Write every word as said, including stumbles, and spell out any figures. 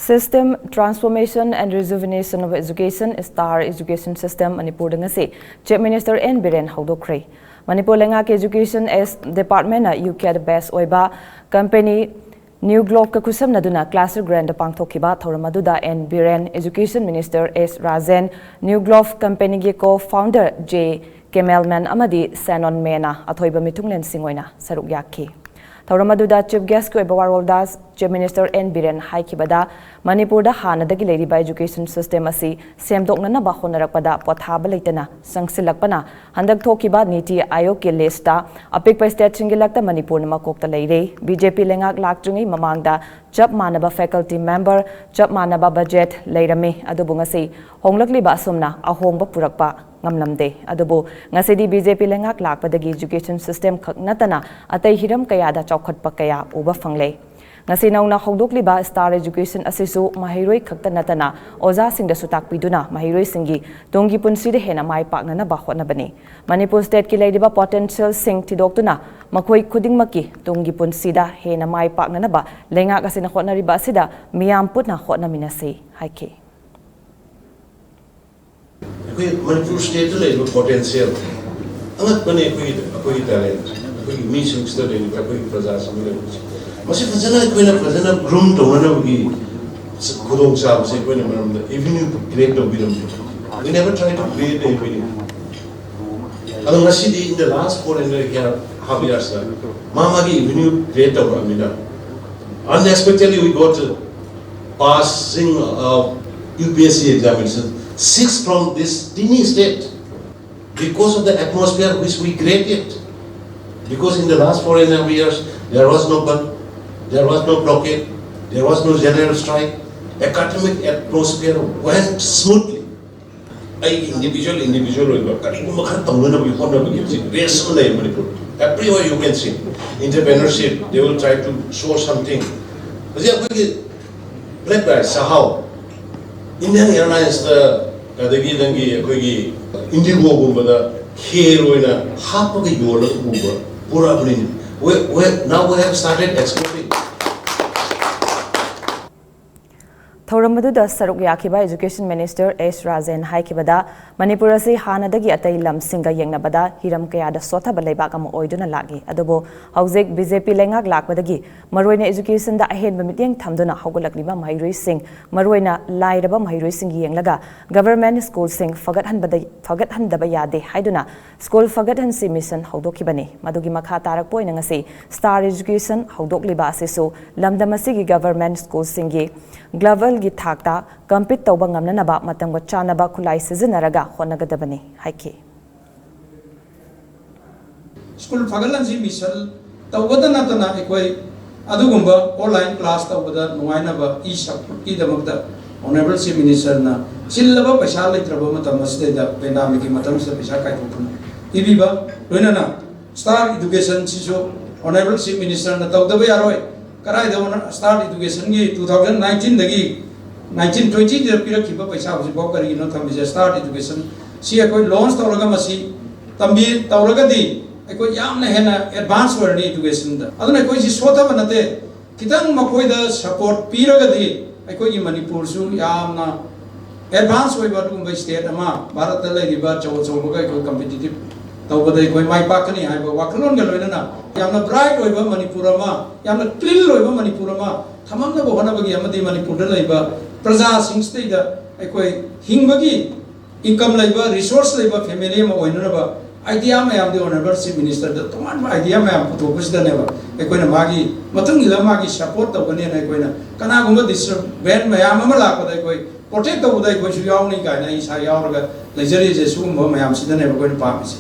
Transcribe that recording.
System Transformation and Rejuvenation of Education, STAR Education System, ꯃꯅꯤꯄꯨꯔꯗ ꯉꯁꯤ Chief Minister N Biren ꯍꯧꯗꯣꯛꯈ꯭ꯔꯦ꯫ ꯃꯅꯤꯄꯨꯔ ꯂꯩꯉꯥꯛꯀꯤ Education Department ꯅ ꯌꯨ ꯀꯦꯗ base ꯑꯣꯏꯕ company New Globe ꯀ ꯈꯨꯠꯁꯝꯅꯗꯨꯅ Classic Grand ꯗ ꯄꯥꯡꯊꯣꯛꯈꯤꯕ ꯊꯧꯔꯝ ꯑꯗꯨꯗ N Biren, Education Minister S Rajen, New Globe company ꯒꯤ co-founder ꯖꯦ ꯀꯦꯃꯦꯜꯃꯦꯟ ꯑꯃꯗꯤ ꯁꯦꯅꯣꯟ ꯃꯦꯅ ꯑꯊꯣꯏꯕ ꯃꯤꯊꯨꯡꯂꯦꯟꯁꯤꯡ ꯑꯣꯏꯅ ꯁꯔꯨꯛ ꯌꯥꯈꯤ꯫ ꯊꯧꯔꯝ ꯑꯗꯨꯗ Chief Guest ꯀꯤ ꯑꯣꯏꯕ ꯋꯥꯔꯣꯜꯗ Chief Minister ꯑꯦꯟ ꯕꯤꯔꯦꯟ ꯍꯥꯏꯈꯤꯕꯗ, ꯃꯅꯤꯄꯨꯔꯗ ꯍꯥꯟꯅꯗꯒꯤ ꯂꯩꯔꯤꯕ education system ꯑꯁꯤ ꯁꯦꯝꯗꯣꯛꯅꯅꯕ ꯍꯣꯠꯅꯔꯛꯄꯗ ꯄꯣꯊꯥꯕ ꯂꯩꯇꯅ ꯆꯪꯁꯤꯜꯂꯛꯄꯅ ꯍꯟꯗꯛ ꯊꯣꯛꯈꯤꯕ ꯅꯤꯇꯤ ꯑꯥꯌꯣꯒꯀꯤ list ꯇ ꯑꯄꯤꯛꯄ state ꯁꯤꯡꯒꯤ ꯂꯛꯇ ꯃꯅꯤꯄꯨꯔꯅ ꯃꯀꯣꯛꯇ ꯂꯩꯔꯦ꯫ ꯕꯤ ꯖꯦ ꯄꯤ ꯂꯩꯉꯥꯛ ꯂꯥꯛꯇ꯭ꯔꯤꯉꯩ ꯃꯃꯥꯡꯗ ꯆꯞ ꯃꯥꯟꯅꯕ faculty member, ꯆꯞ ꯃꯥꯟꯅꯕ budget ꯂꯩꯔꯝꯃꯤ, ꯑꯗꯨꯕꯨ ꯉꯁꯤ ꯍꯣꯡꯂꯛꯂꯤꯕ ꯑꯁꯨꯝꯅ ꯑꯍꯣꯡꯕ ꯄꯨꯔꯛꯄ ꯉꯝꯂꯝꯗꯦ꯫ ꯑꯗꯨꯕꯨ ꯉꯁꯤꯗꯤ ꯕꯤ ꯖꯦ ꯄꯤ ꯂꯩꯉꯥꯛ ꯂꯥꯛꯄꯗꯒꯤ education system ꯈꯛ ꯅꯠꯇꯅ ꯑꯇꯩ ꯍꯤꯔꯝ ꯀꯌꯥꯗ ꯆꯥꯎꯈꯠꯄ ꯀꯌꯥ ꯎꯕ ꯐꯪꯂꯦ꯫ ꯉꯁꯤ ꯅꯧꯅ ꯍꯧꯗꯣꯛꯂꯤꯕ STAR Education ꯑꯁꯤꯁꯨ ꯃꯍꯩꯔꯣꯏ ꯈꯛꯇ ꯅꯠꯇꯅ ꯑꯣꯖꯥꯁꯤꯡꯗꯁꯨ ꯇꯥꯛꯄꯤꯗꯨꯅ ꯃꯍꯩꯔꯣꯏꯁꯤꯡꯒꯤ ꯇꯨꯡꯒꯤ ꯄꯨꯟꯁꯤꯗ ꯍꯦꯟꯅ ꯃꯥꯏ ꯄꯥꯛꯅꯅꯕ ꯍꯣꯠꯅꯕꯅꯤ꯫ ꯃꯅꯤꯄꯨꯔ state ꯀꯤ ꯂꯩꯔꯤꯕ potential ꯁꯤꯡ ꯊꯤꯗꯣꯛꯇꯨꯅ ꯃꯈꯣꯏ ꯈꯨꯗꯤꯡꯃꯛꯀꯤ ꯇꯨꯡꯒꯤ ꯄꯨꯟꯁꯤꯗ ꯍꯦꯟꯅ ꯃꯥꯏ ꯄꯥꯛꯅꯅꯕ ꯂꯩꯉꯥꯛ ꯑꯁꯤꯅ ꯍꯣꯠꯅꯔꯤꯕ ꯑꯁꯤꯗ ꯃꯤꯌꯥꯝ ꯄꯨꯟꯅ ꯍꯣꯠꯅꯃꯤꯟꯅꯁꯤ ꯍꯥꯏꯈꯤ꯫ ꯑꯩꯈꯣꯏ ꯃꯅꯤꯄꯨꯔ state ꯇ ꯂꯩꯔꯤꯕ potential ꯑꯉꯛꯄꯅꯤ꯫ ꯑꯩꯈꯣꯏꯒꯤ ꯑꯩꯈꯣꯏꯒꯤ talent, ꯑꯩꯈꯣꯏꯒꯤ ꯃꯤꯁꯤꯡꯁꯤꯗ ꯂꯩꯔꯤꯕ, ꯑꯩꯈꯣꯏꯒꯤ ꯄ꯭ꯔꯖꯥꯁꯤꯡꯗ ꯂꯩꯔꯤꯕꯁꯦ, ꯃꯁꯤ ꯐꯖꯅ ꯑꯩꯈꯣꯏꯅ ꯐꯖꯅ groom ꯇꯧꯅꯅꯕꯒꯤ ꯈꯨꯗꯣꯡꯆꯥꯕꯁꯦ ꯑꯩꯈꯣꯏꯅ ꯃꯔꯝꯗ avenue create ꯇꯧꯕꯤꯔꯝꯃꯤ꯫ We never try to create avenue. ꯑꯗꯣ ꯉꯁꯤꯗꯤ in the last four and a half years ꯃꯥ ꯃꯥꯒꯤ avenue create ꯇꯧꯔꯛꯑꯃꯤꯅ, unexpectedly we got passing of U P S C examination, six from this tiny state, because of the atmosphere which we created. Because in the last four and a half years, there was no bandh, there was no blockade, there was no general strike. Academic atmosphere went smoothly. ꯑꯩꯒꯤ individual individual ꯑꯣꯏꯕ ꯀꯔꯤꯒꯨꯝꯕ ꯈꯔ ꯇꯧꯅꯅꯕꯒꯤ ꯍꯣꯠꯅꯕꯒꯤ ꯍꯧꯖꯤꯛ race ꯑꯃ ꯂꯩ Manipur. Everywhere you can see entrepreneurship, they will try to show something. ꯍꯧꯖꯤꯛ ꯑꯩꯈꯣꯏꯒꯤ black rice, ꯆꯥꯛꯍꯥꯎ, Indian Airlines ꯇ, ꯑꯗꯒꯤ ꯅꯪꯒꯤ ꯑꯩꯈꯣꯏꯒꯤ IndiGo ꯒꯨꯝꯕꯗ ꯈꯦꯔ ꯑꯣꯏꯅ ꯍꯥꯞꯄꯒ ꯌꯣꯜꯂꯒ ꯎꯕ ꯄꯨꯔꯛꯑꯕꯅꯤꯅ, we, we, now we have started exporting. ꯊꯧꯔꯝ ꯑꯗꯨꯗ ꯁꯔꯨꯛ ꯌꯥꯈꯤꯕ Education Minister S Rajen ꯍꯥꯏꯈꯤꯕꯗ, Manipur ꯑꯁꯤ ꯍꯥꯟꯅꯗꯒꯤ ꯑꯇꯩ ꯂꯝꯁꯤꯡꯒ ꯌꯦꯡꯅꯕꯗ ꯍꯤꯔꯝ ꯀꯌꯥꯗ ꯁꯣꯠꯊꯕ ꯂꯩꯕꯥꯛ ꯑꯃ ꯑꯣꯏꯗꯨꯅ ꯂꯥꯛꯂꯤ꯫ ꯑꯗꯨꯕꯨ ꯍꯧꯖꯤꯛ B J P ꯂꯩꯉꯥꯛ ꯂꯥꯛꯄꯗꯒꯤ ꯃꯔꯨꯑꯣꯏꯅ educationꯗ ꯑꯍꯦꯟꯕ ꯃꯤꯠꯌꯦꯡ ꯊꯝꯗꯨꯅ ꯍꯧꯒꯠꯂꯛꯂꯤꯕ ꯃꯍꯩꯔꯣꯏꯁꯤꯡ, ꯃꯔꯨꯑꯣꯏꯅ ꯂꯥꯏꯔꯕ ꯃꯍꯩꯔꯣꯏꯁꯤꯡ ꯌꯦꯡꯂꯒ government schoolꯁꯤꯡ ꯐꯒꯠꯍꯟꯕꯗ, ꯐꯒꯠꯍꯟꯗꯕ ꯌꯥꯗꯦ ꯍꯥꯏꯗꯨꯅ School ꯐꯒꯠꯍꯟꯁꯤ mission ꯍꯧꯗꯣꯛꯈꯤꯕꯅꯤ꯫ ꯃꯗꯨꯒꯤ ꯃꯈꯥ ꯇꯥꯔꯛꯄ ꯑꯣꯏꯅ ꯉꯁꯤ Star Education ꯍꯧꯗꯣꯛꯂꯤꯕ ꯑꯁꯤꯁꯨ ꯂꯝꯗꯝ ꯑꯁꯤꯒꯤ government schoolꯁꯤꯡꯒꯤ levelꯒꯤ ꯊꯥꯛꯇ compete ꯇꯧꯕ ꯉꯝꯅꯅꯕ ꯃꯇꯝꯒ ꯆꯥꯟꯅꯕ ꯈꯨꯠꯂꯥꯏ ꯁꯤꯖꯤꯟꯅꯔꯒ ꯍꯣꯠꯅꯒꯗꯕꯅꯤ ꯍꯥꯏꯈꯤ꯫ School ꯐꯒꯠꯍꯟꯁꯤ mission ꯇꯧꯕꯗ ꯅꯠꯇꯅ ꯑꯩꯈꯣꯏ ꯑꯗꯨꯒꯨꯝꯕ online class ꯇꯧꯕꯗ ꯅꯨꯡꯉꯥꯏꯅꯕ e-support ꯀꯤꯗꯃꯛꯇ Honourable Chief Minister ꯅ ꯆꯤꯜꯂꯕ ꯄꯩꯁꯥ ꯂꯩꯇ꯭ꯔꯕ ꯃꯇꯝ ꯑꯁꯤꯗꯩꯗ pandemic ꯀꯤ ꯃꯇꯝꯁꯤꯗ ꯄꯩꯁꯥ ꯀꯥꯏꯊꯣꯛꯇꯨꯅ ꯄꯤꯕꯤꯕ, ꯂꯣꯏꯅꯅ Star Education ꯁꯤꯁꯨ Honourable Chief Minister ꯅ ꯇꯧꯗꯕ ꯌꯥꯔꯣꯏ꯫ ꯀꯗꯥꯏꯗ Star Education ꯒꯤ two thousand nineteen ꯗꯒꯤ nineteen twenty ꯗ ꯄꯤꯔꯛꯈꯤꯕ ꯄꯩꯁꯥ ꯍꯧꯖꯤꯛꯐꯥꯎ ꯀꯔꯤꯒꯤꯅꯣ ꯊꯝꯃꯤꯁꯦ? Star Education ꯁꯤ ꯑꯩꯈꯣꯏ launch ꯇꯧꯔꯒ ꯃꯁꯤ ꯇꯝꯕꯤ ꯇꯧꯔꯒꯗꯤ ꯑꯩꯈꯣꯏ ꯌꯥꯝꯅ ꯍꯦꯟꯅ advance ꯑꯣꯏꯔꯅꯤ education ꯗ꯫ ꯑꯗꯨꯅ ꯑꯩꯈꯣꯏꯁꯤ ꯁꯣꯠꯊꯕ ꯅꯠꯇꯦ, ꯈꯤꯇꯪ ꯃꯈꯣꯏꯗ support ꯄꯤꯔꯒꯗꯤ ꯑꯩꯈꯣꯏꯒꯤ ꯃꯅꯤꯄꯨꯔꯁꯨ ꯌꯥꯝꯅ advance ꯑꯣꯏꯕ ꯑꯗꯨꯒꯨꯝꯕ state ꯑꯃ, ꯚꯥꯔꯠꯇ ꯂꯩꯔꯤꯕ ꯑꯆꯧ ꯑꯆꯧꯕꯒ ꯑꯩꯈꯣꯏ competitive ꯇꯧꯕꯗ ꯑꯩꯈꯣꯏ ꯃꯥꯏ ꯄꯥꯛꯀꯅꯤ ꯍꯥꯏꯕ ꯋꯥꯈꯜꯂꯣꯟꯒ ꯂꯣꯏꯅꯅ ꯌꯥꯝꯅ bright ꯑꯣꯏꯕ ꯃꯅꯤꯄꯨꯔ ꯑꯃ, ꯌꯥꯝꯅ clean ꯑꯣꯏꯕ ꯃꯅꯤꯄꯨꯔ ꯑꯃ ꯊꯝꯃꯛꯅꯕ ꯍꯣꯠꯅꯕꯒꯤ ꯑꯃꯗꯤ ꯃꯅꯤꯄꯨꯔꯗ ꯂꯩꯕ ꯄ꯭ꯔꯖꯥꯁꯤꯡꯁꯤꯗꯩꯗ ꯑꯩꯈꯣꯏ ꯍꯤꯡꯕꯒꯤ income ꯂꯩꯕ, resource ꯂꯩꯕ family ꯑꯃ ꯑꯣꯏꯅꯅꯕ idea ꯃꯌꯥꯝꯗꯤ Honourable Chief Minister ꯗ ꯇꯣꯉꯥꯟꯕ idea ꯃꯌꯥꯝ ꯄꯨꯊꯣꯛꯄꯁꯤꯗꯅꯦꯕ ꯑꯩꯈꯣꯏꯅ ꯃꯥꯒꯤ ꯃꯇꯨꯡ ꯏꯜꯂ ꯃꯥꯒꯤ support ꯇꯧꯒꯅꯦꯅ ꯑꯩꯈꯣꯏꯅ ꯀꯅꯥꯒꯨꯝꯕ disturbance ꯃꯌꯥꯝ ꯑꯃ ꯂꯥꯛꯄꯗ ꯑꯩꯈꯣꯏ protect ꯇꯧꯕꯗ ꯑꯩꯈꯣꯏꯁꯨ ꯌꯥꯎꯅꯤ ꯀꯥꯏꯅ ꯑꯩ ꯏꯁꯥ ꯌꯥꯎꯔꯒ ꯂꯩꯖꯔꯤꯁꯦ ꯁꯤꯒꯨꯝꯕ ꯃꯌꯥꯝꯁꯤꯗꯅꯦꯕ ꯑꯩꯈꯣꯏꯅ ꯄꯥꯝꯃꯤꯁꯦ꯫